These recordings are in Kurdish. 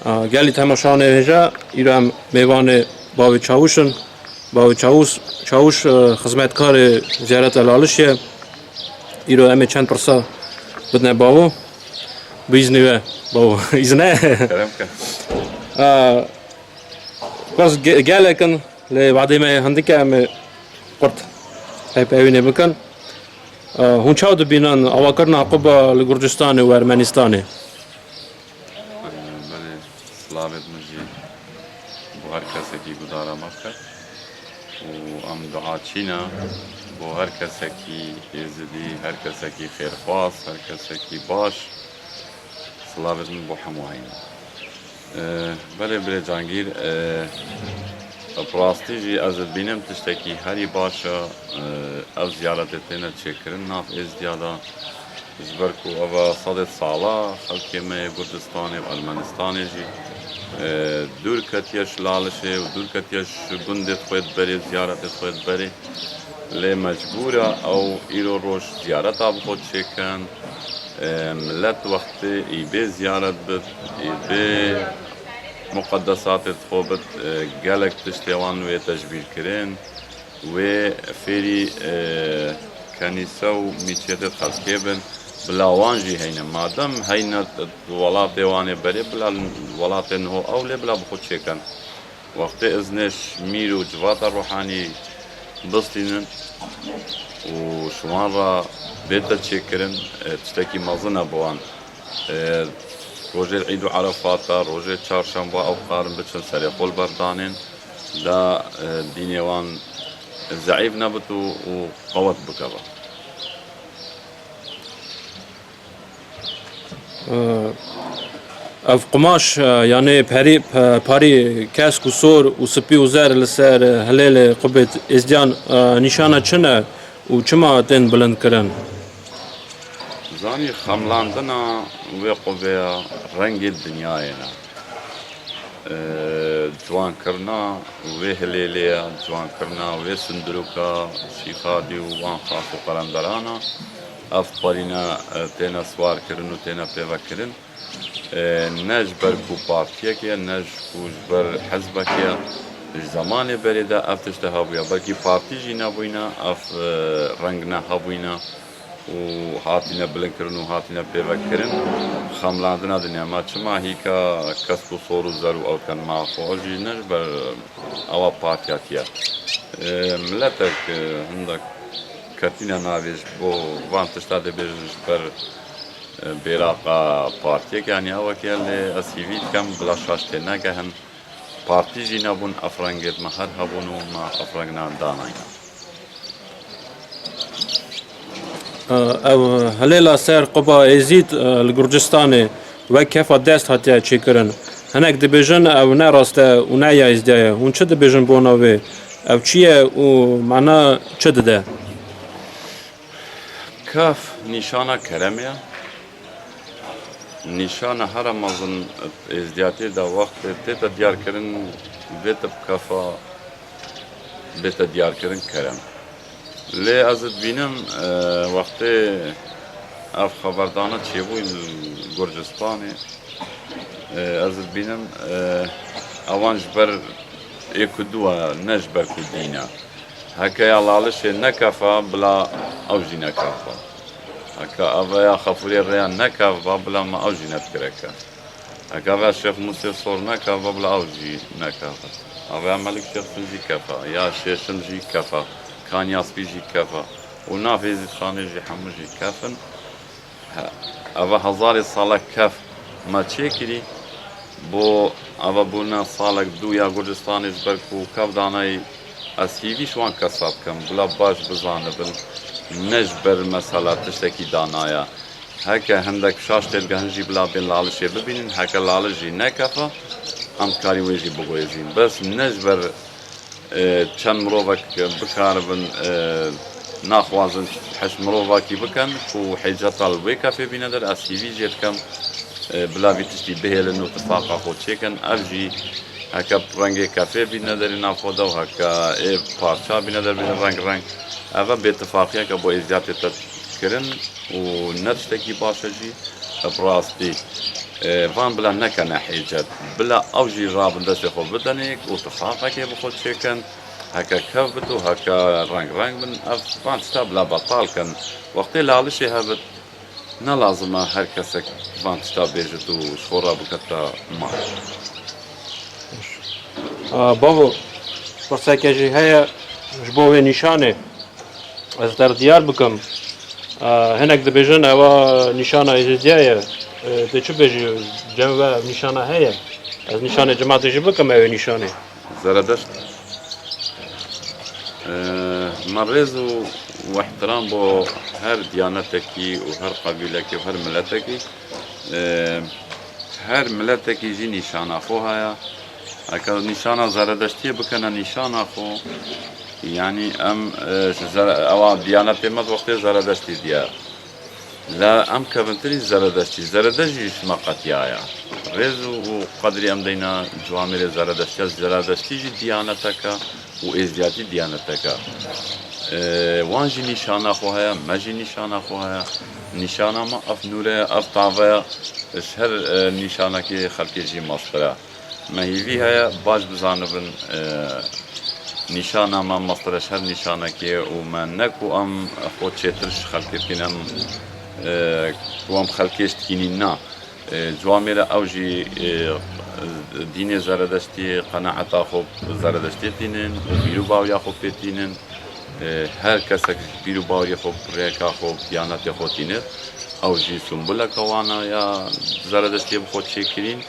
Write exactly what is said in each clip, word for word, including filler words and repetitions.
A, gelî temaşanê hêja, îro em mêvanê Bavê Çawûş in. Bavê Çawûş, Çawûş, e, xizmetkarê ziyareta Lalişê ye. Îro em ê çend pirsa bidine bavo. Bi îznê we, bavo. Îzne? Kerem ke. A, bes ge-, gelek in, lê badê me hindike em ê qurt hevpeyvînê bikin. E, hûn çawa dibînin avakirina Quba li Gurcistanê û Ermenistanê? Belê, silavêt min jî bo her kesekî gudara me biket û em duaçî ne bo her kesekî êzidî, her kesekî xêrxwaz, her kesekî baş. Silavêt min bo hemû heyne. Eh, belê birê Cangîr, eh, bi rastî jî ez dibînim tiştekî herî baş e, eh, ev ziyaretê têne çêkirin nav Êzdiya de. Ji ber ku eva sedê sala xelkê me yê Gurcistanê û Ermenistanê jî, eh, dûr ketiye ji Lalişê û dûr ketiye ji gundê xwe di berê, ziyaretê xwe di berê. Lê mecbûr e ew îro roj ziyareta bi xwe çêkin. E, milet wextê î bê ziyaret bit, î bê muqedesatê xwe bit, e, gelek tiştê wan wê tejbîrkirin, wê fêrî, e, kenîse û mîçetê xelkê bin, bila wan jî heyne. Madem heyne welatê wan ê berê, bila welatê niho ew lê bila bi xwe çêkin. Wextê iznê ji mîr û civata ruhanî bistînin û ji wan re bête çêkirin, e, tiştekî mezin e bi wan. E, rojê Îd û Erefat e, rojê çarşemba ew karin biçin serê xwe li ber danên, da, e, dînê wan zeîf nebit û, û qewet bikeve. Ev qumaş, e, yanê perî, pe-, parî kesk û sor û spî û zer li ser, e, hilêlê qubê Êzdiyan, e, nîşana çi ne û çima tên bilindkirin? Zanî, xemlandina wê qubê ya rengê dinyayê ne. E, ciwankirina wê hilêlê ya, ciwankirina wê sindirûka Şîxadî û wan xas û qelenderana, ev parîne, e, têne siwarkirin û têne pêvekirin. E, ne ji ber ku partiyek e, ne ji ku ji ber hizbek e, ji zemanê berê de ev tişte hebûye. Belkî partî jî nebûyne, ev, e, reng ne hebûyne. û hatine bilindkirin û hatine pêvekirin, xemlandina dinya. Ma çima hîka kesk û sor û zer û ew ken ma xwe jî ne ji ber ewa partiyatiye. E, miletek, e, hindek ketine navê ji bo van tişta dibêjin ji ber, e, bêraqa partiyek, yanî ewek e, lê ez hîvî dikem bila şaş tê negehin. Partî jî nebûn, ev rengê me her hebûn û me ev rengnan danayne. Ev hilêla ser quba Êzîd, e, li Gurcistanê wek kefa dest hatiye çêkirin. Hinek dibêjin ew ne rast e û ne ya Êzdiya ye. Hûn çi dibêjin bona wê? Ev çi ye û mana çi dide? Kef nîşana keremê ye. Nîşana here mezin êzdiyatê de wextê tête diyarkirin, vê tip kefa bête diyarkirin kerem. Lê ez dibînim, e, wextê ev xeberdana çêbûyî li Gurcistanê, e, ez dibînim, e, ewan ji ber ê ku dû e, ne ji ber ku dîn e. Heke ya Lalişê nekef e, bila ew jî nekef e. Heke eve ya Xefûrê Rêya nekef e, bila me ew jî nedikire kef. Heke eve Şêx Mûsê Sor nekef e, bila ew jî nekef e. Eve ya Melik Şêxsin jî kef e, ya Şêşim jî kef e, Kanya Spî jî kef e. Û nav Êzîdxanê jî hemû jî kef in. He, eve hezarê salek kef me çêkirî, bo eve bûne salek dû ya Gurcistanê ji ber ku kef danayî ez hîvî ji wan kesa dikim, bila baş bizanibin, ne ji ber mesela tiştekî danaya. Heke hindek şaş têdigehin jî bila bên Lalişê bibînin, heke Laliş jî nekefe, em dikarîn wê jî biguhêzîn. Bes ne ji ber e, çend mirovek bikaribin, e, naxwazin heş mirovakî bikin ku hêceta li wê kefê bîne der, ez hîvî jê dikim, e, bila vî tiştî bihêlin û tifaqa xwe çêkin. Ev jî heke rengê kefê bîne derê nav xwe de û heke ê parça bîne der bêjin reng reng. Ev e bêtifaqiyeke bo êzdiyatê te kirin û ne tiştekî baş e jî. Bi rastî E, van bila nekene hêcet. Bila ew jî rabin destê xwe bidenêk û tifaqekê bi xwe çêkin. Heke kev bit û heke reng reng bin, ev van tişta bila betal kin. Wextê lalişê hebit, ne lazim e her kesek van tişta bêjit û ji xwe re bikete mal. Aa, bavo, pirseke jî heye ji bo wê nîşanê. Ez te re diyar bikim. Aa, hinek dibêjin ewa nîşana Êzîdiya ye. Ee, tu çi bêjî, cem we ev nîşana heye? Ez nîşanê cimatê jî bikim ew ê nîşanê. Zeredeşt. Ee, me rêz û ihtiram bo her diyanetekî û her qebîlekî û her miletekî. Ee, her miletekî jî nîşana xwe heye. Heke nîşana Zeredeştiyê bikene nîşana xwe, yanî em, e, ji zere-, ewa diyanetê me di wextê Zeredeştî diye. La em kevintirî Zeredeştî. Zeredeşt jî ji me qetiyaye. Rêz û, û qedrî em deyna ciwamêrê Zeredeştiya. Zeredeştî jî diyaneteke û êzdiyatî diyaneteke. E, wan jî nîşana xwe heye, me jî nîşana xwe heye. Nîşana me ev nûre ye, ev tave ye. Ji her, e, nîşanekê xelkê jî mestir e. Me hîvî heye, baş bizanibin, e, nîşana me mestir e ji her nîşanekê û me ne ku em xwe çêtir ji xelkê dikîn, em, e, ku em xelkê ji dikînîn na. E, ciwamêre ew jî, e, dînê Zeredeştî, qenaeta xwe Zeredeştî tînin û bîr û bawiya xwe pê tînin. E, her kesek ji bîr û bawiyê xwe, rêka xwe, diyanetê xwe tîne. Ew jî sumbuleke wana ya Zeredeştiyê bi xwe çêkirîn.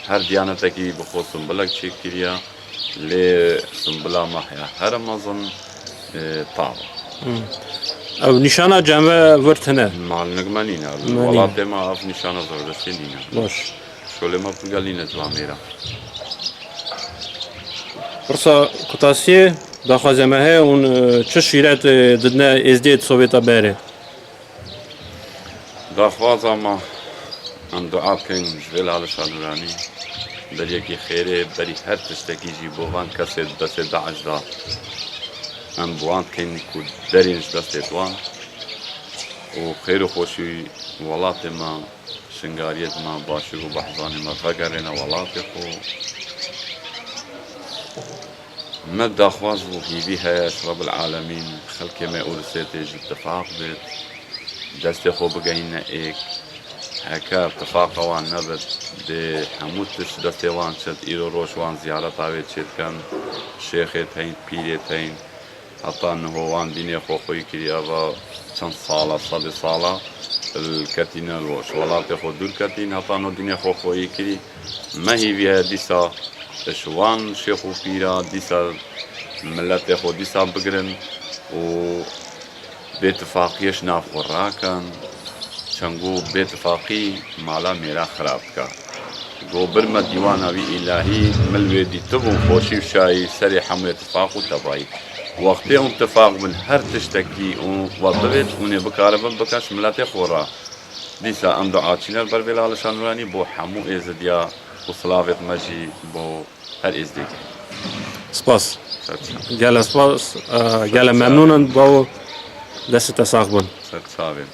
Her diyanetekî bi xwe sumbulek çêkiriye. Lê sumbula me heye here mezin, e, tav e. Hmm. Ew nîşana cem we vir tune? Malinik me nîne. Li Me nîne. Welatê me ev nîşana Zeredeştiyê nîne. Baş. Şolê me pir gelîne ciwamêra. Pirsa kutasiyê, daxwazê me heye, hûn, e, çi şîret, e, didine Êzdiyê di Sovyeta berê? Daxwaza me, em dua bikin ji vê Lalişa Nûranî, berî yekî xêrê, berî her tiştekî jî bo van kesê di destê DAIŞ de, em bi wan dikeyn ku derên ji destê wan û xêr û xweşî welatê me, Şingariyê di me Başûr û Behzanê me vegerêne welatê xwe. Me daxwaz û hîvî heye ji Rebbil Alemîn xelkê me Ûrisêtê jî tifaq bêt, destê xwe bigehîne êk. Heke tifaqa wan nebit, dê hemû tişt destê wan çit, îro roj wan ziyareta wê çêdikin, şêxê teyn, pîrê teyn. Heta niho wan dînê xwe xweyî kirî, eva çend sala, sedê sala li ketîne li welatê xwe dûr ketîn, heta niho dînê xwe xweyî kirî. Me hîvî heye dîsa ji wan şêx û pîra dîsa miletê xwe dîsa bigirin û bêtifaqiyê ji nav xwe rakin. Çengo bêtifaqî mala mêra xirab dike. Go bir me dîwana wî îlahî, min wê dîtibû xweşî û şayî serê hemûyê tifaq û tebayî. Wextê hûn tifaq bin her tiştekî û we bivêt, hûn ê bikaribin bikin ji miletê xwe re. Dîsa em duaçî ne li ber vê Lalişa Nûranî bo hemû Êzidiya û silavêt me jî bo her Êzdiyekê. Spas. Ser çav. Gele spas, e, gele memnûn in, bawo destê te sax bin. Ser çavên.